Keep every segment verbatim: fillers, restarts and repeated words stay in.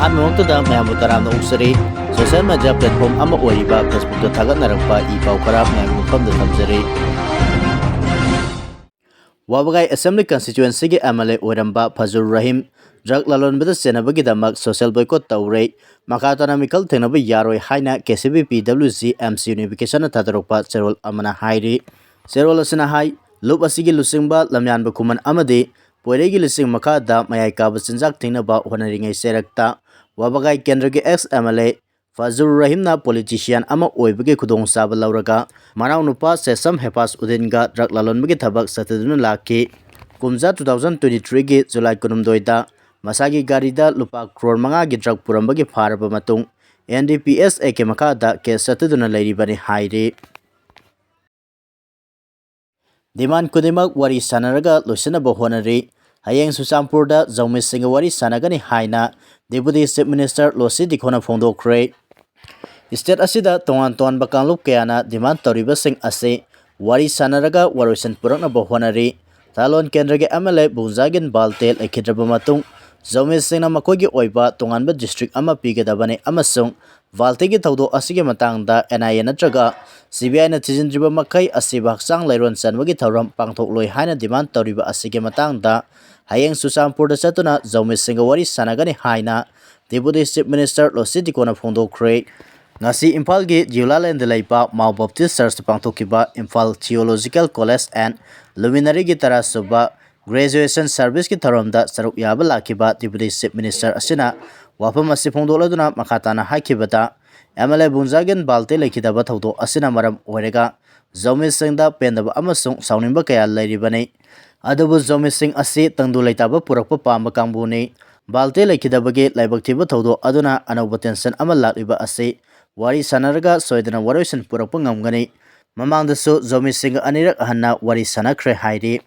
ꯑꯍꯥꯟꯕꯃꯛꯇꯗ ꯃꯌꯥꯝꯕꯨ ꯇꯔꯥꯝꯅ ꯑꯣꯛꯆꯔꯤ꯫ Social media platform ꯑꯃ ꯑꯣꯏꯔꯤꯕ Facebookꯇ ꯊꯥꯒꯠꯅꯔꯛꯄ ꯏ ꯄꯥꯎ ꯈꯔ ꯃꯌꯥꯝꯒꯤ ꯃꯐꯝꯗ ꯊꯝꯖꯔꯤ꯫ ꯋꯥꯕꯒꯥꯏ Assembly Constituencyꯒꯤ M L A ꯑꯣꯏꯔꯝꯕ ꯐꯖꯨꯔ ꯔꯍꯤꯝ drug ꯂꯂꯣꯟꯕꯗ ꯆꯦꯟꯅꯕꯒꯤꯗꯃꯛ social boycott ꯇꯧꯔꯦ꯫ ꯃꯈꯥ ꯇꯥꯅ ꯃꯤꯈꯜ ꯊꯦꯡꯅꯕ ꯌꯥꯔꯣꯏ ꯍꯥꯏꯅ K C V P W G M C Unificationꯅ ꯊꯥꯗꯣꯔꯛꯄ ꯆꯦꯔꯣꯜ ꯑꯃꯅ ꯍꯥꯏꯔꯤ꯫ ꯆꯦꯔꯣꯜ ꯑꯁꯤꯅ ꯍꯥꯏ, ꯂꯨꯞ ꯑꯁꯤꯒꯤ ꯂꯨꯆꯤꯡꯕ ꯂꯝꯌꯥꯟꯕ ꯈꯨꯃꯟ ꯑꯃꯗꯤ ꯄꯣꯏꯔꯩꯒꯤ ꯂꯤꯁꯤꯡ ꯃꯈꯥꯗ ꯃꯌꯥꯏ ꯀꯥꯕ ꯆꯤꯟꯖꯥꯛ ꯊꯤꯡꯅꯕ ꯍꯣꯠꯅꯔꯤꯉꯩ ꯆꯩꯔꯛꯇ ꯋꯥꯕꯒꯥꯏ ꯀꯦꯟꯗ꯭ꯔꯒꯤ ex M L A ꯐꯖꯨꯔ ꯔꯍꯤꯝꯅ politician ꯑꯃ ꯑꯣꯏꯕꯒꯤ ꯈꯨꯗꯣꯡꯆꯥꯕ ꯂꯧꯔꯒ ꯃꯅꯥꯎꯅꯨꯄꯥ ꯁꯦꯁꯝ ꯍꯦꯐꯥꯖ ꯎꯗꯤꯟꯒ drug ꯂꯂꯣꯟꯕꯒꯤ ꯊꯕꯛ ꯆꯠꯊꯗꯨꯅ ꯂꯥꯛꯈꯤ꯫ ꯀꯨꯝꯖꯥ two thousand twenty threeꯒꯤ July ꯀꯨꯟꯍꯨꯝꯗꯣꯏꯗ ꯃꯁꯥꯒꯤ ꯒꯥꯔꯤꯗ ꯂꯨꯄꯥ ꯀ꯭ꯔꯣꯔ ꯃꯉꯥꯒꯤ drug ꯄꯨꯔꯝꯕꯒꯤ ꯐꯥꯔꯕ ꯃꯇꯨꯡ N D P S Act ꯀꯤ ꯃꯈꯥꯗ case ꯆꯠꯊꯗꯨꯅ ꯂꯩꯔꯤꯕꯅꯤ ꯍꯥꯏꯔꯤ꯫ Demand ꯈꯨꯗꯤꯡꯃꯛ ꯋꯥꯔꯤ ꯁꯥꯟꯅꯔꯒ ꯂꯣꯏꯁꯤꯟꯅꯕ ꯍꯣꯠꯅꯔꯤ꯫ ꯍꯌꯦꯡ ꯆꯨꯔꯆꯥꯟꯄꯨꯔꯗ ꯖꯧꯃꯤꯁꯤꯡꯒ ꯋꯥꯔꯤ ꯁꯥꯟꯅꯒꯅꯤ ꯍꯥꯏꯅ Deputy Chief Minister ꯂꯣꯁꯤ ꯗꯤꯈꯣꯅ ꯐꯣꯡꯗꯣꯛꯈ꯭ꯔꯦ꯫ State ꯑꯁꯤꯗ ꯇꯣꯉꯥꯟ ꯇꯣꯉꯥꯟꯕ ꯀꯥꯡꯂꯨꯞ ꯀꯌꯥꯅ demand ꯇꯧꯔꯤꯕꯁꯤꯡ ꯑꯁꯤ ꯋꯥꯔꯤ ꯁꯥꯟꯅꯔꯒ ꯋꯥꯔꯣꯏꯁꯤꯟ ꯄꯨꯔꯛꯅꯕ ꯍꯣꯠꯅꯔꯤ꯫ ꯊꯥꯂꯣꯟ ꯀꯦꯟꯗ꯭ꯔꯒꯤ M L A ꯕꯨꯡꯖꯥꯒꯤꯟ ꯕꯥꯜꯇꯦ ꯂꯩꯈꯤꯗ꯭ꯔꯕ ꯃꯇꯨꯡ ꯖꯧꯃꯤꯁꯤꯡꯅ ꯃꯈꯣꯏꯒꯤ ꯑꯣꯏꯕ ꯇꯣꯉꯥꯟꯕ district ꯑꯃ ꯄꯤꯒꯗꯕꯅꯤ ꯑꯃꯁꯨꯡ ꯕꯥꯜꯇꯦꯒꯤ ꯊꯧꯗꯣꯛ ꯑꯁꯤꯒꯤ ꯃꯇꯥꯡꯗ N I A ꯅꯠꯇ꯭ꯔꯒ C B I ꯅ ꯊꯤꯖꯤꯟꯗ꯭ꯔꯤꯕ ꯃꯈꯩ ꯑꯁꯤꯕ ꯍꯛꯆꯥꯡ ꯂꯩꯔꯣꯟ ꯆꯟꯕꯒꯤ ꯊꯧꯔꯝ ꯄꯥꯡꯊꯣꯛꯂꯣꯏ ꯍꯥꯏꯅ demand ꯇꯧꯔꯤꯕ ꯑꯁꯤꯒꯤ ꯃꯇꯥꯡꯗ ꯍꯌꯦꯡ ꯆꯨꯔꯆꯥꯟꯄꯨꯔꯗ ꯆꯠꯇꯨꯅ ꯖꯧꯃꯤꯁꯤꯡꯒ ꯋꯥꯔꯤ ꯁꯥꯟꯅꯒꯅꯤ ꯍꯥꯏꯅ Deputy Chief Minister ꯂꯣꯁꯤ ꯗꯤꯀꯣꯅ ꯐꯣꯡꯗꯣꯛꯈ꯭ꯔꯦ꯫ ꯉꯁꯤ ꯏꯝꯐꯥꯜꯒꯤ ꯖꯤꯎꯂꯥꯂꯦꯟꯗ ꯂꯩꯕ Mount Baptist Churchꯇ ꯄꯥꯡꯊꯣꯛꯈꯤꯕ Imphal Theological College and Luminaryꯒꯤ ꯇꯔꯥꯁꯨꯕ graduation serviceꯀꯤ ꯊꯧꯔꯝꯗ ꯁꯔꯨꯛ ꯌꯥꯕ ꯂꯥꯛꯈꯤꯕ Deputy Chief Minister ꯑꯁꯤꯅ ꯋꯥꯐꯝ ꯑꯁꯤ ꯐꯣꯡꯗꯣꯛꯂꯗꯨꯅ ꯃꯈꯥ ꯇꯥꯅ ꯍꯥꯏꯈꯤꯕꯗ, M L A ꯕꯨꯡꯖꯥꯒꯤꯟ ꯕꯥꯜꯇꯦ ꯂꯩꯈꯤꯗꯕ ꯊꯧꯗꯣꯛ ꯑꯁꯤꯅ ꯃꯔꯝ ꯑꯣꯏꯔꯒ ꯖꯧꯃꯤꯁꯤꯡꯗ ꯄꯦꯟꯗꯕ ꯑꯃꯁꯨꯡ ꯁꯥꯎꯅꯤꯡꯕ ꯀꯌꯥ ꯂꯩꯔꯤꯕꯅꯤ꯫ ꯑꯗꯨꯕꯨ ꯖꯧꯃꯤꯁꯤꯡ ꯑꯁꯤ ꯇꯪꯗꯨ ꯂꯩꯇꯥꯕ ꯄꯨꯔꯛꯄ ꯄꯥꯝꯕ ꯀꯥꯡꯕꯨꯅꯤ꯫ ꯕꯥꯜꯇꯦ ꯂꯩꯈꯤꯗꯕꯒꯤ ꯂꯥꯏꯕꯛ ꯊꯤꯕ ꯊꯧꯗꯣꯛ ꯑꯗꯨꯅ ꯑꯅꯧꯕ tension ꯑꯃ ꯂꯥꯛꯂꯤꯕ ꯑꯁꯤ ꯋꯥꯔꯤ ꯁꯥꯟꯅꯔꯒ ꯁꯣꯏꯗꯅ ꯋꯥꯔꯣꯏꯁꯤꯟ ꯄꯨꯔꯛꯄ ꯉꯝꯒꯅꯤ꯫ ꯃꯃꯥꯡꯗꯁꯨ ꯖꯧꯃꯤꯁꯤꯡꯒ ꯑꯅꯤꯔꯛ ꯍꯟꯅ ꯋꯥꯔꯤ ꯁꯥꯟꯅꯈ꯭ꯔꯦ ꯍꯥꯏꯔꯤ꯫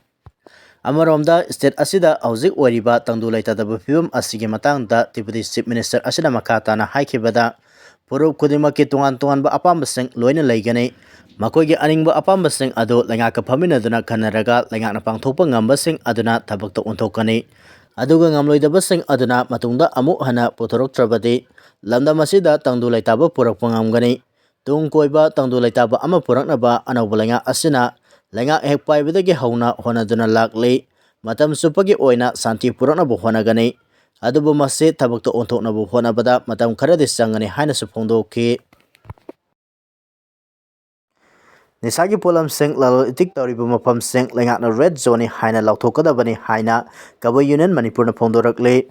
ꯑꯃꯔꯣꯝꯗ, state ꯑꯁꯤꯗ ꯍꯧꯖꯤꯛ ꯑꯣꯏꯔꯤꯕ ꯇꯪꯗꯨ ꯂꯩꯇꯥꯗꯕ ꯐꯤꯕꯝ ꯑꯁꯤꯒꯤ ꯃꯇꯥꯡꯗ Deputy Chief Minister ꯑꯁꯤꯅ ꯃꯈꯥ ꯇꯥꯅ ꯍꯥꯏꯈꯤꯕꯗ, ꯐꯨꯔꯨꯞ ꯈꯨꯗꯤꯡꯃꯛꯀꯤ ꯇꯣꯉꯥꯟ ꯇꯣꯉꯥꯟꯕ ꯑꯄꯥꯝꯕꯁꯤꯡ ꯂꯣꯏꯅ ꯂꯩꯒꯅꯤ꯫ ꯃꯈꯣꯏꯒꯤ ꯑꯅꯤꯡꯕ ꯑꯄꯥꯝꯕꯁꯤꯡ ꯑꯗꯨ ꯂꯩꯉꯥꯛꯀ ꯐꯝꯃꯤꯟꯅꯗꯨꯅ ꯈꯟꯅꯔꯒ ꯂꯩꯉꯥꯛꯅ ꯄꯥꯡꯊꯣꯛꯄ ꯉꯝꯕꯁꯤꯡ ꯑꯗꯨꯅ ꯊꯕꯛꯇ ꯑꯣꯟꯊꯣꯛꯀꯅꯤ꯫ ꯑꯗꯨꯒ ꯉꯝꯂꯣꯏꯗꯕꯁꯤꯡ ꯑꯗꯨꯅ ꯃꯇꯨꯡꯗ ꯑꯃꯨꯛ ꯍꯟꯅ ꯄꯨꯊꯣꯔꯛꯇ꯭ꯔꯕꯗꯤ ꯂꯝꯗꯝ ꯑꯁꯤꯗ ꯇꯪꯗꯨ ꯂꯩꯇꯥꯕ ꯄꯨꯔꯛꯄ ꯉꯝꯒꯅꯤ꯫ ꯇꯨꯡ ꯀꯣꯏꯕ ꯇꯪꯗꯨ ꯂꯩꯇꯥꯕ ꯑꯃ ꯄꯨꯔꯛꯅꯕ ꯑꯅꯧꯕ ꯂꯩꯉꯥꯛ ꯑꯁꯤꯅ ꯂꯩꯉꯥꯛ ꯍꯦꯛ ꯄꯥꯏꯕꯗꯒꯤ ꯍꯧꯅ ꯍꯣꯠꯅꯗꯨꯅ ꯂꯥꯛꯂꯤ꯫ ꯃꯇꯝ ꯆꯨꯞꯄꯒꯤ ꯑꯣꯏꯅ ꯁꯥꯟꯇꯤ ꯄꯨꯔꯛꯅꯕ ꯍꯣꯠꯅꯒꯅꯤ꯫ ꯑꯗꯨꯕꯨ ꯃꯁꯤ ꯊꯕꯛꯇ ꯑꯣꯟꯊꯣꯛꯅꯕ ꯍꯣꯠꯅꯕꯗ ꯃꯇꯝ ꯈꯔꯗꯤ ꯆꯪꯒꯅꯤ ꯍꯥꯏꯅꯁꯨ ꯐꯣꯡꯗꯣꯛꯈꯤ꯫ ꯅꯤꯁꯥꯒꯤ ꯄꯣꯠꯂꯝꯁꯤꯡ ꯂꯂꯣꯟ ꯏꯇꯤꯛ ꯇꯧꯔꯤꯕ ꯃꯐꯝꯁꯤꯡ ꯂꯩꯉꯥꯛꯅ ꯔꯦꯗ ꯖꯣꯟꯅꯤ ꯍꯥꯏꯅ ꯂꯥꯎꯊꯣꯛꯀꯗꯕꯅꯤ ꯍꯥꯏꯅ ꯀꯕꯨꯏ ꯌꯨꯅꯤꯌꯟ ꯃꯅꯤꯄꯨꯔꯅ ꯐꯣꯡꯗꯣꯔꯛꯂꯤ꯫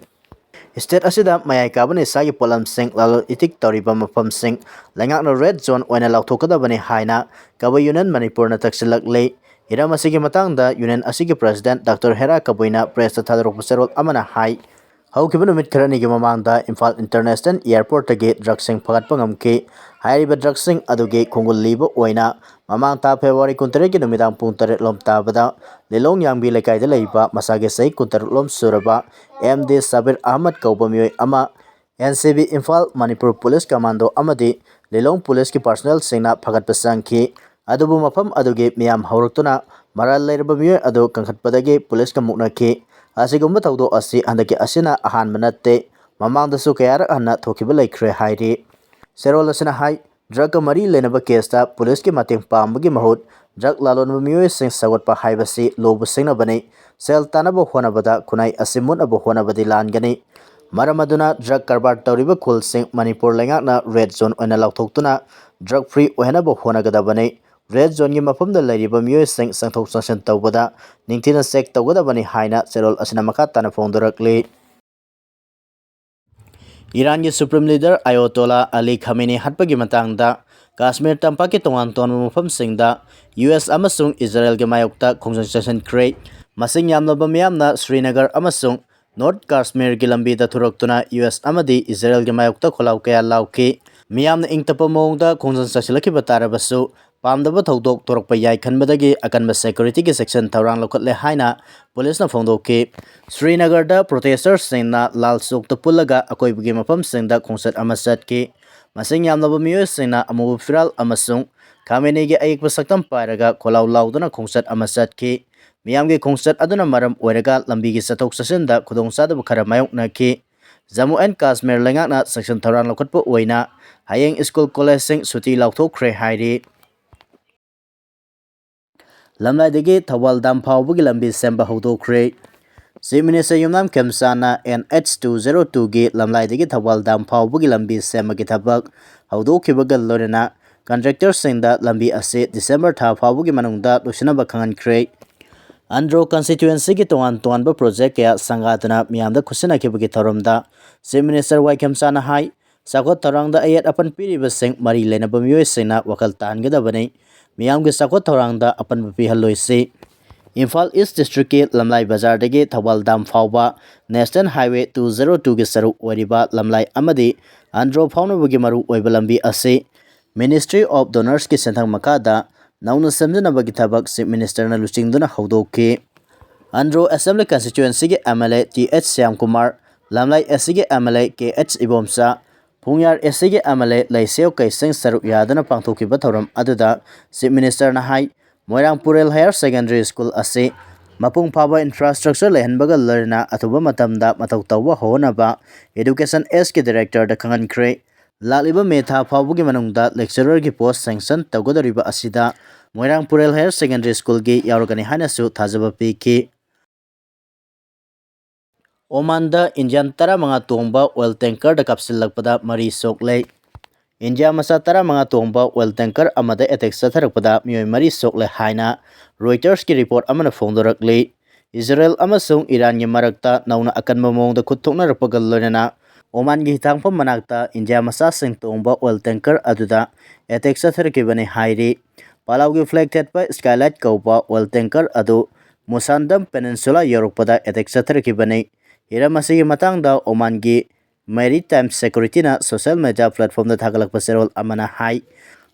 ꯁ꯭ꯇꯦꯠ ꯑꯁꯤꯗ ꯃꯌꯥꯏ ꯀꯥꯕ ꯅꯤꯁꯥꯒꯤ ꯄꯣꯠꯂꯝꯁꯤꯡ ꯂꯂꯣꯟ ꯏꯇꯤꯛ ꯇꯧꯔꯤꯕ ꯃꯐꯝꯁꯤꯡ ꯂꯩꯉꯥꯛꯅ ꯔꯦꯗ ꯖꯣꯟ ꯑꯣꯏꯅ ꯂꯥꯎꯊꯣꯛꯀꯗꯕꯅꯤ ꯍꯥꯏꯅ ꯀꯕꯨꯏ ꯌꯨꯅꯤꯌꯟ ꯃꯅꯤꯄꯨꯔꯅ ꯇꯛꯁꯤꯜꯂꯛꯂꯤ꯫ ꯍꯤꯔꯝ ꯑꯁꯤꯒꯤ ꯃꯇꯥꯡꯗ ꯌꯨꯅꯤꯌꯟ ꯑꯁꯤꯒꯤ ꯄ꯭ꯔꯁꯤꯗꯦꯟꯠ ꯗꯥꯛꯇꯔ ꯍꯦꯔꯥ ꯀꯕꯨꯏꯅ ꯄ꯭ꯔꯦꯁꯇ ꯊꯥꯗꯣꯔꯛꯄ ꯆꯦꯔꯣꯜ ꯑꯃꯅ ꯍꯥꯏ, ꯍꯧꯈꯤꯕ ꯅꯨꯃꯤꯠ ꯈꯔꯅꯤꯒꯤ ꯃꯃꯥꯡꯗ ꯏꯝꯐꯥꯜ ꯏꯟꯇꯔꯅꯦꯁꯅꯦꯜ ꯑꯦꯌꯔꯄꯣꯔꯠꯇꯒꯤ ꯗ꯭ꯔꯒꯁꯤꯡ ꯐꯥꯒꯠꯄ ꯉꯝꯈꯤ꯫ ꯍꯥꯏꯔꯤꯕ ꯗ꯭ꯔꯒꯁꯤꯡ ꯑꯗꯨꯒꯤ ꯈꯣꯡꯒꯨꯜ ꯂꯤꯕ ꯑꯣꯏꯅ ꯃꯃꯥꯡ ꯊꯥ ꯐꯦꯕ꯭ꯔꯨꯋꯥꯔꯤ ꯀꯨꯟꯇꯔꯦꯠꯀꯤ ꯅꯨꯃꯤꯗꯥꯡ ꯄꯨꯡ ꯇꯔꯦꯠ ꯂꯣꯝ ꯇꯥꯕꯗ ꯂꯤꯂꯣꯡ ꯌꯥꯡꯕꯤ ꯂꯩꯀꯥꯏꯗ ꯂꯩꯕ ꯃꯁꯥꯒꯤ ꯆꯍꯤ ꯀꯨꯟꯇꯔꯨꯛ ꯂꯣꯝ ꯁꯨꯔꯕ ꯑꯦꯝ ꯗꯤ ꯁꯕꯤꯔ ꯑꯍꯃꯗ ꯀꯧꯕ ꯃꯤꯑꯣꯏ ꯑꯃ N C B Imphal, Manipur police commando ꯑꯃꯗꯤ ꯂꯤꯂꯣꯡ ꯄꯨꯂꯤꯁꯀꯤ ꯄꯥꯔꯁꯣꯅꯦꯜꯁꯤꯡꯅ ꯐꯥꯒꯠꯄ ꯆꯪꯈꯤ꯫ ꯑꯗꯨꯕꯨ ꯃꯐꯝ ꯑꯗꯨꯒꯤ ꯃꯤꯌꯥꯝ ꯍꯧꯔꯛꯇꯨꯅ ꯃꯔꯥꯜ ꯂꯩꯔꯕ ꯃꯤꯑꯣꯏ ꯑꯗꯨ ꯀꯟꯈꯠꯄꯗꯒꯤ ꯄꯨꯂꯤꯁꯀ ꯃꯨꯛꯅꯈꯤ꯫ ꯑꯁꯤꯒꯨꯝꯕ ꯊꯧꯗꯣꯛ ꯑꯁꯤ ꯍꯟꯗꯛꯀꯤ ꯑꯁꯤꯅ ꯑꯍꯥꯟꯕ ꯅꯠꯇꯦ, ꯃꯃꯥꯡꯗꯁꯨ ꯀꯌꯥꯔꯛ ꯍꯟꯅ ꯊꯣꯛꯈꯤꯕ ꯂꯩꯈ꯭ꯔꯦ ꯍꯥꯏꯔꯤ꯫ ꯆꯦꯔꯣꯜ ꯑꯁꯤꯅ ꯍꯥꯏ, ꯗ꯭ꯔꯒꯀ ꯃꯔꯤ ꯂꯩꯅꯕ ꯀꯦꯁꯇ ꯄꯨꯂꯤꯁꯀꯤ ꯃꯇꯦꯡ ꯄꯥꯡꯕꯒꯤ ꯃꯍꯨꯠ ꯗ꯭ꯔꯒ ꯂꯂꯣꯟꯕ ꯃꯤꯑꯣꯏꯁꯤꯡ ꯁꯧꯒꯠꯄ ꯍꯥꯏꯕꯁꯤ ꯂꯨꯕ ꯁꯤꯡꯅꯕꯅꯤ꯫ ꯁꯦꯜ ꯇꯥꯟꯅꯕ ꯍꯣꯠꯅꯕꯗ ꯈꯨꯟꯅꯥꯏ ꯑꯁꯤ ꯃꯨꯠꯅꯕ ꯍꯣꯠꯅꯕꯗꯤ ꯂꯥꯟꯒꯅꯤ꯫ ꯃꯔꯝ ꯑꯗꯨꯅ ꯗ꯭ꯔꯒ ꯀꯔꯕꯥꯔ ꯇꯧꯔꯤꯕ ꯈꯨꯜꯁꯤꯡ ꯃꯅꯤꯄꯨꯔ ꯂꯩꯉꯥꯛꯅ ꯔꯦꯗ ꯖꯣꯟ ꯑꯣꯏꯅ ꯂꯥꯎꯊꯣꯛꯇꯨꯅ ꯗ꯭ꯔꯒ ꯐ꯭ꯔꯤ ꯑꯣꯏꯍꯟꯅꯕ ꯍꯣꯠꯅꯒꯗꯕꯅꯤ꯫ ꯔꯦꯗ ꯖꯣꯟꯒꯤ ꯃꯐꯝꯗ ꯂꯩꯔꯤꯕ ꯃꯤꯑꯣꯏꯁꯤꯡ ꯆꯪꯊꯣꯛ ꯆꯪꯁꯤꯟ ꯇꯧꯕꯗ ꯅꯤꯡꯊꯤꯅ ꯆꯦꯛ ꯇꯧꯒꯗꯕꯅꯤ ꯍꯥꯏꯅ ꯆꯦꯔꯣꯜ ꯑꯁꯤꯅ ꯃꯈꯥ ꯇꯥꯅ ꯐꯣꯡꯗꯣꯔꯛꯂꯤ꯫ ꯏꯔꯥꯟꯒꯤ ꯁꯨꯄ꯭ꯔꯤꯝ ꯂꯤꯗꯔ ꯑꯌꯣꯇꯣꯂꯥ ꯑꯂꯤ ꯈꯥꯃꯦꯅꯤ ꯍꯥꯠꯄꯒꯤ ꯃꯇꯥꯡꯗ ꯀꯥꯁꯃꯤꯔ ꯇꯝꯄꯥꯛꯀꯤ ꯇꯣꯉꯥꯟ ꯇꯣꯉꯥꯟꯕ ꯃꯐꯝꯁꯤꯡꯗ ꯌꯨ ꯑꯦꯁ ꯑꯃꯁꯨꯡ ꯏꯖꯔꯦꯜꯒꯤ ꯃꯥꯌꯣꯛꯇ ꯈꯣꯡꯖꯪ ꯆꯪꯁꯤꯟꯈ꯭ꯔꯦ꯫ ꯃꯁꯤꯡ ꯌꯥꯝꯂꯕ ꯃꯤꯌꯥꯝꯅ ꯁ꯭ꯔꯤꯅꯒꯔ ꯑꯃꯁꯨꯡ ꯅꯣꯔꯠ ꯀꯥꯁꯃꯤꯔꯒꯤ ꯂꯝꯕꯤꯗ ꯊꯣꯔꯛꯇꯨꯅ ꯌꯨ ꯑꯦꯁ ꯑꯃꯗꯤ ꯏꯖꯔꯦꯜꯒꯤ ꯃꯥꯌꯣꯛꯇ ꯈꯣꯜꯂꯥꯎ ꯀꯌꯥ ꯂꯥꯎꯈꯤ꯫ ꯃꯤꯌꯥꯝꯅ ꯏꯪ ꯇꯞꯄ ꯃꯑꯣꯡꯗ ꯈꯣꯡꯖꯪ ꯆꯪꯁꯤꯜꯂꯛꯈꯤꯕ ꯇꯥꯔꯕꯁꯨ, ꯄꯥꯝꯗꯕ ꯊꯧꯗꯣꯛ ꯊꯣꯔꯛꯄ ꯌꯥꯏ ꯈꯟꯕꯗꯒꯤ ꯑꯀꯟꯕ ꯁꯦꯀ꯭ꯌꯨꯔꯤꯇꯤꯒꯤ ꯆꯦꯛꯁꯤꯟ ꯊꯧꯔꯥꯡ ꯂꯧꯈꯠꯂꯦ ꯍꯥꯏꯅ ꯄꯨꯂꯤꯁꯅ ꯐꯣꯡꯗꯣꯛꯈꯤ꯫ ꯁ꯭ꯔꯤꯅꯒꯔꯗ ꯄ꯭ꯔꯣꯇꯦꯁꯇꯔꯁꯤꯡꯅ ꯂꯥꯜ ꯆꯣꯛꯇ ꯄꯨꯜꯂꯒ ꯑꯀꯣꯏꯕꯒꯤ ꯃꯐꯝꯁꯤꯡꯗ ꯈꯣꯡꯆꯠ ꯑꯃ ꯆꯠꯈꯤ꯫ ꯃꯁꯤꯡ ꯌꯥꯝꯂꯕ ꯃꯤꯑꯣꯏꯁꯤꯡꯅ ꯑꯃꯨꯕ ꯐꯤꯔꯥꯜ ꯑꯃꯁꯨꯡ ꯈꯥꯃꯦꯅꯤꯒꯤ ꯑꯌꯦꯛꯄ ꯁꯛꯇꯝ ꯄꯥꯏꯔꯒ ꯈꯣꯜꯂꯥꯎ ꯂꯥꯎꯗꯨꯅ ꯈꯣꯡꯆꯠ ꯑꯃ ꯆꯠꯈꯤ꯫ ꯃꯤꯌꯥꯝꯒꯤ ꯈꯣꯡꯆꯠ ꯑꯗꯨꯅ ꯃꯔꯝ ꯑꯣꯏꯔꯒ ꯂꯝꯕꯤꯒꯤ ꯆꯠꯊꯣꯛ ꯆꯠꯁꯤꯟꯗ ꯈꯨꯗꯣꯡꯆꯥꯗꯕ ꯈꯔ ꯃꯥꯌꯣꯛꯅꯈꯤ꯫ ꯖꯝꯃꯨ ꯑꯦꯟ ꯀꯥꯁꯃꯤꯔ ꯂꯩꯉꯥꯛꯅ ꯆꯦꯛꯁꯤꯟ ꯊꯧꯔꯥꯡ ꯂꯧꯈꯠꯄ ꯑꯣꯏꯅ ꯍꯌꯦꯡ ꯁ꯭ꯀꯨꯜ ꯀꯣꯂꯦꯖꯁꯤꯡ ꯁꯨꯇꯤ ꯂꯥꯎꯊꯣꯛꯈ꯭ꯔꯦ ꯍꯥꯏꯔꯤ꯫ ꯂꯝꯂꯥꯏꯗꯒꯤ ꯊꯧꯕꯥꯜ ꯗꯥꯝ ꯐꯥꯎꯕꯒꯤ ꯂꯝꯕꯤ ꯁꯦꯝꯕ ꯍꯧꯗꯣꯛꯈ꯭ꯔꯦ꯫ ꯆꯤꯐ ꯃꯤꯅꯤꯁꯇꯔ ꯌꯨꯝꯅꯥꯝ ꯈꯦꯝꯆꯥꯅ ꯑꯦꯟ ꯑꯩꯆ ꯇꯨ ꯖꯦꯔꯣ ꯇꯨꯒꯤ ꯂꯝꯂꯥꯏꯗꯒꯤ ꯊꯧꯕꯥꯜ ꯗꯥꯝ ꯐꯥꯎꯕꯒꯤ ꯂꯝꯕꯤ ꯁꯦꯝꯕꯒꯤ ꯊꯕꯛ ꯍꯧꯗꯣꯛꯈꯤꯕꯒ ꯂꯣꯏꯅꯅ ꯀꯟꯇ꯭ꯔꯦꯛꯇꯔꯁꯤꯡꯗ ꯂꯝꯕꯤ ꯑꯁꯤ ꯗꯤꯁꯦꯝꯕꯔ ꯊꯥ ꯐꯥꯎꯕꯒꯤ ꯃꯅꯨꯡꯗ ꯂꯣꯏꯁꯤꯟꯅꯕ ꯈꯪꯍꯟꯈ꯭ꯔꯦ꯫ ꯑꯟꯗ꯭ꯔꯣ ꯀꯟꯁꯇꯤꯇ꯭ꯋꯦꯟꯁꯤꯒꯤ ꯇꯣꯉꯥꯟ ꯇꯣꯉꯥꯟꯕ ꯄ꯭ꯔꯣꯖꯦꯛ ꯀꯌꯥ ꯁꯪꯒꯥꯗꯨꯅ ꯃꯤꯌꯥꯝꯗ ꯈꯨꯠꯁꯤꯟꯅꯈꯤꯕꯒꯤ ꯊꯧꯔꯝꯗ ꯆꯤꯐ ꯃꯤꯅꯤꯁꯇꯔ ꯋꯥꯏ ꯈꯦꯝꯆꯥꯅ ꯍꯥꯏ, ꯆꯥꯎꯈꯠ ꯊꯧꯔꯥꯡꯗ ꯑꯌꯦꯠ ꯑꯄꯟ ꯄꯤꯔꯤꯕꯁꯤꯡ ꯃꯔꯤ ꯂꯩꯅꯕ ꯃꯤꯑꯣꯏꯁꯤꯡꯅ ꯋꯥꯈꯜ ꯇꯥꯍꯟꯒꯗꯕꯅꯤ꯫ ꯃꯤꯌꯥꯝꯒꯤ ꯆꯥꯎꯈꯠ ꯊꯧꯔꯥꯡꯗ ꯑꯄꯟꯕ ꯄꯤꯍꯜꯂꯣꯏꯁꯤ꯫ ꯏꯝꯐꯥꯜ ꯏꯁ ꯗꯤꯁꯇ꯭ꯔꯤꯛꯀꯤ ꯂꯝꯂꯥꯏ ꯕꯖꯥꯔꯗꯒꯤ ꯊꯧꯕꯥꯜ ꯗꯥꯝ ꯐꯥꯎꯕ ꯅꯦꯁꯅꯦꯜ ꯍꯥꯏꯋꯦ ꯇꯨ ꯖꯦꯔꯣ ꯇꯨꯒꯤ ꯁꯔꯨꯛ ꯑꯣꯏꯔꯤꯕ ꯂꯝꯂꯥꯏ ꯑꯃꯗꯤ ꯑꯟꯗ꯭ꯔꯣ ꯐꯥꯎꯅꯕꯒꯤ ꯃꯔꯨ ꯑꯣꯏꯕ ꯂꯝꯕꯤ ꯑꯁꯤ ꯃꯤꯅꯤꯁꯇ꯭ꯔꯤ ꯑꯣꯐ ꯗꯣꯅꯔꯁꯀꯤ ꯁꯦꯟꯊꯪ ꯃꯈꯥꯗ ꯅꯧꯅ ꯁꯦꯝꯖꯤꯟꯅꯕꯒꯤ ꯊꯕꯛ ꯆꯤꯐ ꯃꯤꯅꯤꯁꯇꯔꯅ ꯂꯨꯆꯤꯡꯗꯨꯅ ꯍꯧꯗꯣꯛꯈꯤ꯫ ꯑꯟꯗ꯭ꯔꯣ ꯑꯦꯁꯦꯝꯕ꯭ꯂꯤ ꯀꯟꯁꯇꯤꯇ꯭ꯋꯦꯟꯁꯤꯒꯤ M L A T H Shyamkumar, Lamlai S ꯁꯤꯒꯤ M L A K H Ibomcha, Pungyar S ꯁꯤꯒꯤ ꯑꯦꯝ ꯑꯦꯜ ꯑꯦ ꯂꯩꯁꯦꯝ ꯀꯩꯁꯦꯡ ꯁꯔꯨꯛ ꯌꯥꯗꯨꯅ ꯄꯥꯡꯊꯣꯛꯈꯤꯕ ꯊꯧꯔꯝ ꯑꯗꯨꯗ ꯆꯤꯐ ꯃꯤꯅꯤꯁꯇꯔꯅ ꯍꯥꯏ, ꯃꯣꯏꯔꯥꯡ ꯄꯨꯔꯦꯜ ꯍꯥꯌꯔ ꯁꯦꯀꯦꯟꯗꯔꯤ ꯁ꯭ꯀꯨꯜ ꯑꯁꯤ ꯃꯄꯨꯡ ꯐꯥꯕ ꯏꯟꯐ꯭ꯔꯥꯁ꯭ꯇ꯭ꯔꯛꯆꯔ ꯂꯩꯍꯟꯕꯒ ꯂꯣꯏꯅꯅ ꯑꯊꯨꯕ ꯃꯇꯝꯗ ꯃꯊꯧ ꯇꯧꯕ ꯍꯧꯍꯟꯅꯕ ꯏꯗꯨꯀꯦꯁꯟ ꯑꯦꯁꯀꯤ ꯗꯥꯏꯔꯦꯛꯇꯔꯗ ꯈꯪꯍꯟꯈ꯭ꯔꯦ꯫ ꯂꯥꯛꯂꯤꯕ ꯃꯦ ꯊꯥ ꯐꯥꯎꯕꯒꯤ ꯃꯅꯨꯡꯗ ꯂꯦꯛꯆꯔꯔꯒꯤ ꯄꯣꯁ ꯁꯦꯡꯁꯟ ꯇꯧꯒꯗꯧꯔꯤꯕ ꯑꯁꯤꯗ ꯃꯣꯏꯔꯥꯡ ꯄꯨꯔꯦꯜ ꯍꯥꯌꯔ ꯁꯦꯀꯦꯟꯗꯔꯤ ꯁ꯭ꯀꯨꯜꯒꯤ ꯌꯥꯎꯔꯒꯅꯤ ꯍꯥꯏꯅꯁꯨ ꯊꯥꯖꯕ ꯄꯤꯈꯤ꯫ ꯑꯣꯃꯥꯟꯗ ꯏꯟꯖꯤꯟ ꯇꯔꯥꯃꯉꯥ ꯇꯣꯡꯕ ꯑꯣꯏꯜ ꯇꯦꯡꯀꯔꯗ ꯀꯥꯞꯁꯤꯜꯂꯛꯄꯗ ꯃꯔꯤ ꯁꯣꯛꯂꯦ꯫ ꯏꯟꯗꯤꯌꯥ ꯃꯆꯥ ꯇꯔꯥꯃꯉꯥ ꯇꯣꯡꯕ ꯑꯣꯏꯜ ꯇꯦꯡꯀꯔ ꯑꯃꯗ ꯑꯦꯇꯦꯛ ꯆꯠꯊꯔꯛꯄꯗ ꯃꯤꯑꯣꯏ ꯃꯔꯤ ꯁꯣꯛꯂꯦ ꯍꯥꯏꯅ ꯔꯣꯏꯇꯔꯁꯀꯤ ꯔꯤꯄꯣꯔꯠ ꯑꯃꯅ ꯐꯣꯡꯗꯣꯔꯛꯂꯤ꯫ ꯏꯖꯔꯦꯜ ꯑꯃꯁꯨꯡ ꯏꯔꯥꯟꯒꯤ ꯃꯔꯛꯇ ꯅꯧꯅ ꯑꯀꯟꯕ ꯃꯑꯣꯡꯗ ꯈꯨꯠ ꯊꯣꯛꯅꯔꯛꯄꯒ ꯂꯣꯏꯅꯅ ꯑꯣꯃꯥꯟꯒꯤ ꯍꯤꯊꯥꯡꯐꯝ ꯃꯅꯥꯛꯇ ꯏꯟꯗꯤꯌꯥ ꯃꯆꯥꯁꯤꯡ ꯇꯣꯡꯕ ꯑꯣꯏꯜ ꯇꯦꯡꯀꯔ ꯑꯗꯨꯗ ꯑꯦꯇꯦꯛ ꯆꯠꯊꯔꯛꯈꯤꯕꯅꯤ ꯍꯥꯏꯔꯤ꯫ ꯄꯥꯂꯥꯎꯒꯤ ꯐ꯭ꯂꯦꯒ ꯊꯦꯠꯄ ꯁ꯭ꯀꯥꯏꯂꯥꯏꯠ ꯀꯧꯕ ꯑꯣꯏꯜ ꯇꯦꯡꯀꯔ ꯑꯗꯨ ꯃꯨꯁꯥꯟꯗꯝ ꯄꯦꯅꯤꯟꯁꯨꯂꯥ ꯌꯧꯔꯛꯄꯗ ꯑꯦꯇꯦꯛ ꯆꯠꯊꯔꯛꯈꯤꯕꯅꯤ꯫ ꯍꯤꯔꯝ ꯑꯁꯤꯒꯤ ꯃꯇꯥꯡꯗ ꯑꯣꯃꯥꯟꯒꯤ ꯃꯦꯔꯤꯇꯥꯏꯝ ꯁꯦꯀ꯭ꯌꯨꯔꯤꯇꯤꯅ ꯁꯣꯁꯤꯌꯦꯜ ꯃꯤꯗꯤꯌꯥ ꯄ꯭ꯂꯦꯠꯐꯣꯔꯝꯗ ꯊꯥꯒꯠꯂꯛꯄ ꯆꯦꯔꯣꯜ ꯑꯃꯅ ꯍꯥꯏ,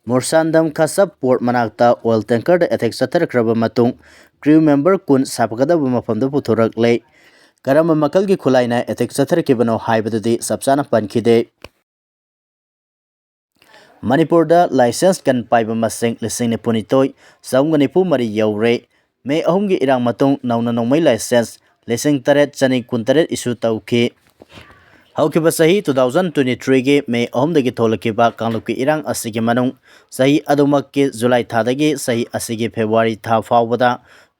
ꯃꯨꯔꯁꯥꯟꯗꯝ ꯈꯁꯕ ꯄꯣꯔꯠ ꯃꯅꯥꯛꯇ ꯑꯣꯏꯜ ꯇꯦꯡꯀꯔꯗ ꯑꯦꯇꯦꯛ ꯆꯠꯊꯔꯛꯈ꯭ꯔꯕ ꯃꯇꯨꯡ, ꯀ꯭ꯔꯤꯎ ꯃꯦꯝꯕꯔ ꯀꯨꯟ ꯁꯥꯐꯒꯗꯕ ꯃꯐꯝꯗ ꯄꯨꯊꯣꯔꯛꯂꯦ꯫ ꯀꯔꯝꯕ ꯃꯈꯜꯒꯤ ꯈꯨꯠꯂꯥꯏꯅ ꯑꯦꯇꯦꯛ ꯆꯠꯊꯔꯛꯈꯤꯕꯅꯣ ꯍꯥꯏꯕꯗꯨꯗꯤ ꯆꯞ ꯆꯥꯅ ꯄꯟꯈꯤꯗꯦ꯫ ꯃꯅꯤꯄꯨꯔꯗ license gun ꯄꯥꯏꯕ ꯃꯁꯤꯡ ꯂꯤꯁꯤꯡ ꯅꯤꯐꯨꯅꯤꯊꯣꯏ ꯆꯍꯨꯝꯒ ꯅꯤꯐꯨ ꯃꯔꯤ ꯌꯧꯔꯦ꯫ ꯃꯦ ꯑꯍꯨꯝꯒꯤ ꯏꯔꯥꯡ ꯃꯇꯨꯡ ꯅꯧꯅ ꯅꯣꯡꯃꯩ license ꯂꯤꯁꯤꯡ ꯇꯔꯦꯠ ꯆꯅꯤ ꯀꯨꯟꯇꯔꯦꯠ issue ꯇꯧꯈꯤ꯫ ꯍꯧꯈꯤꯕ ꯆꯍꯤ two thousand twenty threeꯒꯤ ꯃꯦ ꯑꯍꯨꯝꯗꯒꯤ ꯊꯣꯛꯂꯛꯈꯤꯕ ꯀꯥꯡꯂꯨꯞꯀꯤ ꯏꯔꯥꯡ ꯑꯁꯤꯒꯤ ꯃꯅꯨꯡ ꯆꯍꯤ ꯑꯗꯨꯃꯛꯀꯤ ꯖꯨꯂꯥꯏ ꯊꯥꯗꯒꯤ ꯆꯍꯤ ꯑꯁꯤꯒꯤ ꯐꯦꯕ꯭ꯔꯨꯋꯥꯔꯤ ꯊꯥ ꯐꯥꯎꯕꯗ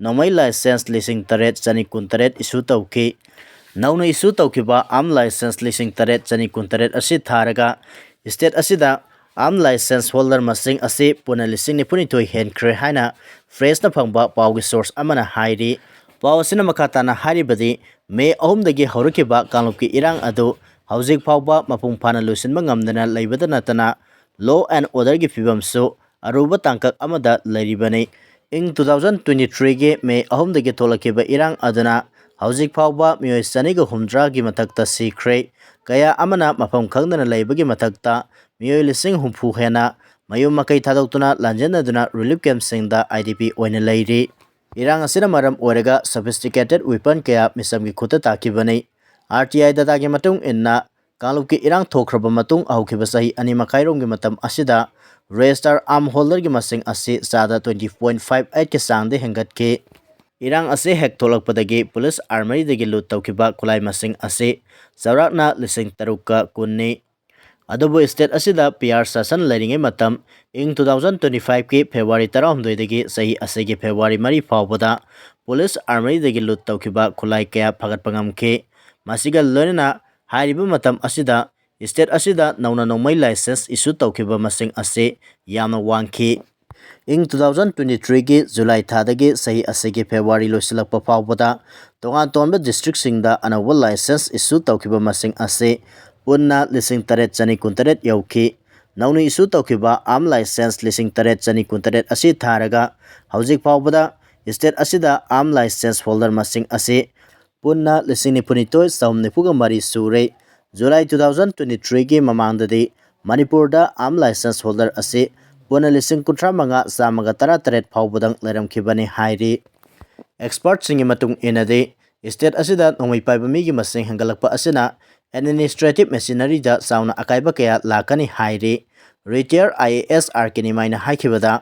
ꯅꯣꯡꯃꯩ license ꯂꯤꯁꯤꯡ ꯇꯔꯦꯠ ꯆꯅꯤ ꯀꯨꯟꯇꯔꯦꯠ issue ꯇꯧꯈꯤ꯫ ꯅꯧꯅ issue ꯇꯧꯈꯤꯕ arm license ꯂꯤꯁꯤꯡ ꯇꯔꯦꯠ ꯆꯅꯤ ꯀꯨꯟꯇꯔꯦꯠ ꯑꯁꯤ ꯊꯥꯔꯒ state ꯑꯁꯤꯗ arm license holder ꯃꯁꯤꯡ ꯑꯁꯤ ꯄꯨꯟꯅ ꯂꯤꯁꯤꯡ ꯅꯤꯐꯨꯅꯤꯊꯣꯏ ꯍꯦꯟꯈ꯭ꯔꯦ ꯍꯥꯏꯅ Pressꯅ ꯐꯪꯕ ꯄꯥꯎꯒꯤ source ꯑꯃꯅ ꯍꯥꯏꯔꯤ꯫ ꯄꯥꯎ ꯑꯁꯤꯅ ꯃꯈꯥ ꯇꯥꯅ ꯍꯥꯏꯔꯤꯕꯗꯤ, ꯃꯦ ꯑꯍꯨꯝꯗꯒꯤ ꯍꯧꯔꯛꯈꯤꯕ ꯀꯥꯡꯂꯨꯞꯀꯤ ꯏꯔꯥꯡ ꯑꯗꯨ ꯍꯧꯖꯤꯛ ꯐꯥꯎꯕ ꯃꯄꯨꯡ ꯐꯥꯅ ꯂꯣꯏꯁꯤꯟꯕ ꯉꯝꯗꯅ ꯂꯩꯕꯗ ꯅꯠꯇꯅ, law and orderꯒꯤ ꯐꯤꯕꯝꯁꯨ ꯑꯔꯨꯕ ꯇꯥꯡꯀꯛ ꯑꯃꯗ ꯂꯩꯔꯤꯕꯅꯤ꯫ ꯏꯪ two thousand twenty threeꯒꯤ ꯃꯦ ꯑꯍꯨꯝꯗꯒꯤ ꯊꯣꯛꯂꯛꯈꯤꯕ ꯏꯔꯥꯡ ꯑꯗꯨꯅ ꯍꯧꯖꯤꯛ ꯐꯥꯎꯕ ꯃꯤꯑꯣꯏ ꯆꯅꯤꯒ ꯍꯨꯝꯗ꯭ꯔꯥꯒꯤ ꯃꯊꯛꯇ ꯁꯤꯈ꯭ꯔꯦ꯫ ꯀꯌꯥ ꯑꯃꯅ ꯃꯐꯝ ꯈꯪꯗꯅ ꯂꯩꯕꯒꯤ ꯃꯊꯛꯇ, ꯃꯤꯑꯣꯏ ꯂꯤꯁꯤꯡ ꯍꯨꯝꯐꯨ ꯍꯦꯟꯅ ꯃꯌꯨꯝ ꯃꯀꯩ ꯊꯥꯗꯣꯛꯇꯨꯅ ꯂꯥꯟꯖꯦꯟꯅꯗꯨꯅ relief camp ꯁꯤꯡꯗ IDP ꯑꯣꯏꯅ ꯂꯩꯔꯤ꯫ ꯏꯔꯥꯡ ꯑꯁꯤꯅ ꯃꯔꯝ ꯑꯣꯏꯔꯒ sophisticated weapon ꯀꯌꯥ ꯃꯤꯆꯝꯒꯤ ꯈꯨꯠꯇ ꯇꯥꯈꯤꯕꯅꯤ꯫ RTI dataꯒꯤ ꯃꯇꯨꯡ ꯏꯟꯅ, ꯀꯥꯡꯂꯨꯞꯀꯤ ꯏꯔꯥꯡ ꯊꯣꯛꯈ꯭ꯔꯕ ꯃꯇꯨꯡ ꯍꯧꯈꯤꯕ ꯆꯍꯤ ꯑꯅꯤ ꯃꯈꯥꯏꯔꯣꯝꯒꯤ ꯃꯇꯝ ꯑꯁꯤꯗ register arm holderꯒꯤ ꯃꯁꯤꯡ ꯑꯁꯤ ꯆꯥꯗ twenty point five eightꯀꯤ ꯆꯥꯡꯗ ꯍꯦꯟꯒꯠꯈꯤ꯫ ꯏꯔꯥꯡ ꯑꯁꯤ ꯍꯦꯛ ꯊꯣꯛꯂꯛꯄꯗꯒꯤ police armoryꯗꯒꯤ loot ꯇꯧꯈꯤꯕ ꯈꯨꯠꯂꯥꯏ ꯃꯁꯤꯡ ꯑꯁꯤ ꯆꯥꯎꯔꯥꯛꯅ ꯂꯤꯁꯤꯡ ꯇꯔꯨꯛꯀ ꯀꯨꯟꯅꯤ꯫ ꯑꯗꯨꯕꯨ state ꯑꯁꯤꯗ PR ꯁꯥꯁꯟ ꯂꯩꯔꯤꯉꯩ ꯃꯇꯝ, ꯏꯪ two thousand twenty fiveꯀꯤ ꯐꯦꯕ꯭ꯔꯨꯋꯥꯔꯤ ꯇꯔꯥꯍꯨꯝꯗꯣꯏꯗꯒꯤ ꯆꯍꯤ ꯑꯁꯤꯒꯤ ꯐꯦꯕ꯭ꯔꯨꯋꯥꯔꯤ ꯃꯔꯤ ꯐꯥꯎꯕꯗ police armoryꯗꯒꯤ loot ꯇꯧꯈꯤꯕ ꯈꯨꯠꯂꯥꯏ ꯀꯌꯥ ꯐꯒꯠꯄ ꯉꯝꯈꯤ꯫ ꯃꯁꯤꯒ ꯂꯣꯏꯅꯅ ꯍꯥꯏꯔꯤꯕ ꯃꯇꯝ ꯑꯁꯤꯗ state ꯑꯁꯤꯗ ꯅꯧꯅ ꯅꯣꯡꯃꯩ license issue ꯇꯧꯈꯤꯕ ꯃꯁꯤꯡ ꯑꯁꯤ ꯌꯥꯝꯅ ꯋꯥꯡꯈꯤ꯫ ꯏꯪ two thousand twenty threeꯒꯤ ꯖꯨꯂꯥꯏ ꯊꯥꯗꯒꯤ ꯆꯍꯤ ꯑꯁꯤꯒꯤ ꯐꯦꯕ꯭ꯔꯨꯋꯥꯔꯤ ꯂꯣꯏꯁꯤꯜꯂꯛꯄ ꯐꯥꯎꯕꯗ ꯇꯣꯉꯥꯟ ꯇꯣꯉꯥꯟꯕ districtꯁꯤꯡꯗ ꯑꯅꯧꯕ license issue ꯇꯧꯈꯤꯕ ꯃꯁꯤꯡ ꯑꯁꯤ ꯄꯨꯟꯅ ꯂꯤꯁꯤꯡ ꯇꯔꯦꯠ ꯆꯅꯤ ꯀꯨꯟꯇꯔꯦꯠ ꯌꯧꯈꯤ꯫ ꯅꯧꯅ issue ꯇꯧꯈꯤꯕ arm license ꯂꯤꯁꯤꯡ ꯇꯔꯦꯠ ꯆꯅꯤ ꯀꯨꯟꯇꯔꯦꯠ ꯑꯁꯤ ꯊꯥꯔꯒ ꯍꯧꯖꯤꯛ ꯐꯥꯎꯕꯗ state ꯑꯁꯤꯗ arm license holder ꯃꯁꯤꯡ ꯑꯁꯤ ꯄꯨꯟꯅ ꯂꯤꯁꯤꯡ ꯅꯤꯐꯨꯅꯤꯊꯣꯏ ꯆꯍꯨꯝ ꯅꯤꯐꯨꯒ ꯃꯔꯤ ꯁꯨꯔꯦ꯫ ꯖꯨꯂꯥꯏ two thousand twenty threeꯒꯤ ꯃꯃꯥꯡꯗꯗꯤ ꯃꯅꯤꯄꯨꯔꯗ arm license holder ꯑꯁꯤ ꯄꯨꯟꯅ ꯂꯤꯁꯤꯡ ꯀꯨꯟꯊ꯭ꯔꯥ ꯃꯉꯥ ꯆꯥꯝꯃꯒ ꯇꯔꯥ ꯇꯔꯦꯠ ꯐꯥꯎꯕꯗꯪ ꯂꯩꯔꯝꯈꯤꯕꯅꯤ ꯍꯥꯏꯔꯤ꯫ Expertꯁꯤꯡꯒꯤ ꯃꯇꯨꯡ ꯏꯟꯅꯗꯤ, state ꯑꯁꯤꯗ ꯅꯣꯡꯃꯩ ꯄꯥꯏꯕ ꯃꯤꯒꯤ ꯃꯁꯤꯡ ꯍꯦꯟꯒꯠꯂꯛꯄ ꯑꯁꯤꯅ administrative machineryꯗ ꯆꯥꯎꯅ ꯑꯀꯥꯏꯕ ꯀꯌꯥ ꯂꯥꯛꯀꯅꯤ ꯍꯥꯏꯔꯤ꯫ Retired I A S R K ꯅꯤꯃꯥꯏꯅ ꯍꯥꯏꯈꯤꯕꯗ,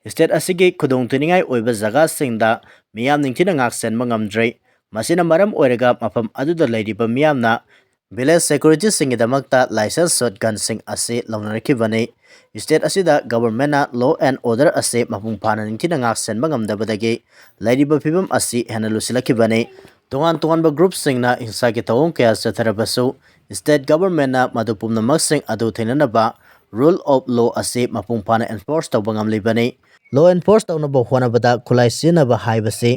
ꯁ꯭ꯇꯦꯠ ꯑꯁꯤꯒꯤ ꯈꯨꯗꯣꯡꯊꯤꯅꯤꯡꯉꯥꯏ ꯑꯣꯏꯕ ꯖꯒꯥꯁꯤꯡꯗ ꯃꯤꯌꯥꯝ ꯅꯤꯡꯊꯤꯅ ꯉꯥꯛ ꯁꯦꯟꯕ ꯉꯝꯗ꯭ꯔꯤ꯫ ꯃꯁꯤꯅ ꯃꯔꯝ ꯑꯣꯏꯔꯒ ꯃꯐꯝ ꯑꯗꯨꯗ ꯂꯩꯔꯤꯕ ꯃꯤꯌꯥꯝꯅ ꯚꯤꯂꯦꯖ ꯁꯦꯀ꯭ꯌꯨꯔꯤꯇꯤꯁꯤꯡꯒꯤꯗꯃꯛꯇ ꯂꯥꯏꯁꯦꯟꯁ ꯁꯣꯠ ꯒꯟꯁꯤꯡ ꯑꯁꯤ ꯂꯧꯅꯔꯛꯈꯤꯕꯅꯤ꯫ ꯁ꯭ꯇꯦꯠ ꯑꯁꯤꯗ ꯒꯚꯔꯟꯃꯦꯟꯅ ꯂꯣ ꯑꯦꯟ ꯑꯣꯔꯗꯔ ꯑꯁꯤ ꯃꯄꯨꯡ ꯐꯥꯅ ꯅꯤꯡꯊꯤꯅ ꯉꯥꯛ ꯁꯦꯟꯕ ꯉꯝꯗꯕꯗꯒꯤ ꯂꯩꯔꯤꯕ ꯐꯤꯕꯝ ꯑꯁꯤ ꯍꯦꯟꯅ ꯂꯨꯁꯤꯜꯂꯛꯈꯤꯕꯅꯤ꯫ ꯇꯣꯉꯥꯟ ꯇꯣꯉꯥꯟꯕ ꯒ꯭ꯔꯨꯞꯁꯤꯡꯅ ꯍꯤꯡꯁꯥꯒꯤ ꯊꯧꯑꯣꯡ ꯀꯌꯥ ꯆꯠꯊꯔꯕꯁꯨ, ꯁ꯭ꯇꯦꯠ ꯒꯚꯔꯟꯃꯦꯟꯅ ꯃꯗꯨ ꯄꯨꯝꯅꯃꯛꯁꯤꯡ ꯑꯗꯨ ꯊꯦꯡꯅꯅꯕ ꯔꯨꯜ ꯑꯣꯐ ꯂꯣ ꯑꯁꯤ ꯃꯄꯨꯡ ꯐꯥꯅ ꯑꯦꯟꯐꯣꯔꯁ ꯇꯧꯕ ꯉꯝꯂꯤꯕꯅꯤ꯫ ꯂꯣ ꯑꯦꯟꯐꯣꯔꯁ ꯇꯧꯅꯕ ꯍꯣꯠꯅꯕꯗ ꯈꯨꯠꯂꯥꯏ ꯁꯤꯖꯤꯟꯅꯕ ꯍꯥꯏꯕꯁꯤ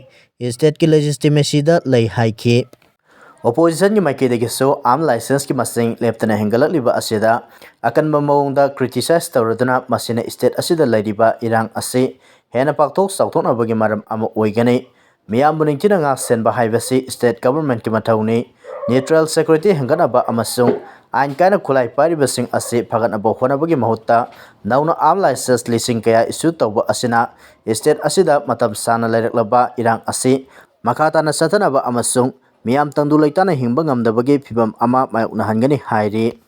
ꯁ꯭ꯇꯦꯠꯀꯤ ꯂꯦꯖꯤꯁꯇꯤꯃꯦꯁꯤꯗ ꯂꯩ ꯍꯥꯏꯈꯤ꯫ ꯑꯣꯄꯣꯖꯤꯁꯟꯒꯤ ꯃꯥꯏꯀꯩꯗꯒꯤꯁꯨ ꯑꯥꯔꯝ ꯂꯥꯏꯁꯦꯟꯁꯀꯤ ꯃꯁꯤꯡ ꯂꯦꯞꯇꯅ ꯍꯦꯟꯒꯠꯂꯛꯂꯤꯕ ꯑꯁꯤꯗ ꯑꯀꯟꯕ ꯃꯑꯣꯡꯗ ꯀ꯭ꯔꯤꯇꯤꯁꯥꯏꯖ ꯇꯧꯔꯗꯨꯅ, ꯃꯁꯤꯅ ꯁ꯭ꯇꯦꯠ ꯑꯁꯤꯗ ꯂꯩꯔꯤꯕ ꯏꯔꯥꯡ ꯑꯁꯤ ꯍꯦꯟꯅ ꯄꯥꯛꯊꯣꯛ ꯆꯥꯎꯊꯣꯛꯅꯕꯒꯤ ꯃꯔꯝ ꯑꯃ ꯑꯣꯏꯒꯅꯤ꯫ ꯃꯤꯌꯥꯝꯕꯨ ꯅꯤꯡꯊꯤꯅ ꯉꯥꯛ ꯁꯦꯟꯕ ꯍꯥꯏꯕꯁꯤ ꯁ꯭ꯇꯦꯠ ꯒꯚꯔꯟꯃꯦꯟꯠꯀꯤ ꯃꯊꯧꯅꯤ꯫ ꯅ꯭ꯌꯨꯇ꯭ꯔꯦꯜ ꯁꯦꯀ꯭ꯌꯨꯔꯤꯇꯤ ꯍꯦꯟꯒꯠꯅꯕ ꯑꯃꯁꯨꯡ ꯑꯥꯏꯟ ꯀꯥꯏꯅ ꯈꯨꯠꯂꯥꯏ ꯄꯥꯏꯔꯤꯕꯁꯤꯡ ꯑꯁꯤ ꯐꯒꯠꯅꯕ ꯍꯣꯠꯅꯕꯒꯤ ꯃꯍꯨꯠꯇ ꯅꯧꯅ ꯑꯥꯔꯝ ꯂꯥꯏꯁꯦꯟꯁ ꯂꯤꯁꯤꯡ ꯀꯌꯥ ꯏꯁꯨ ꯇꯧꯕ ꯑꯁꯤꯅ ꯁ꯭ꯇꯦꯠ ꯑꯁꯤꯗ ꯃꯇꯝ ꯁꯥꯡꯅ ꯂꯩꯔꯛꯂꯕ ꯏꯔꯥꯡ ꯑꯁꯤ ꯃꯈꯥ ꯇꯥꯅ ꯆꯠꯊꯅꯕ ꯑꯃꯁꯨꯡ ꯃꯤꯌꯥꯝ ꯇꯪꯗꯨ ꯂꯩꯇꯥꯅ ꯍꯤꯡꯕ ꯉꯝꯗꯕꯒꯤ ꯐꯤꯚꯝ ꯑꯃ ꯃꯥꯌꯣꯛꯅꯍꯟꯒꯅꯤ ꯍꯥꯏꯔꯤ꯫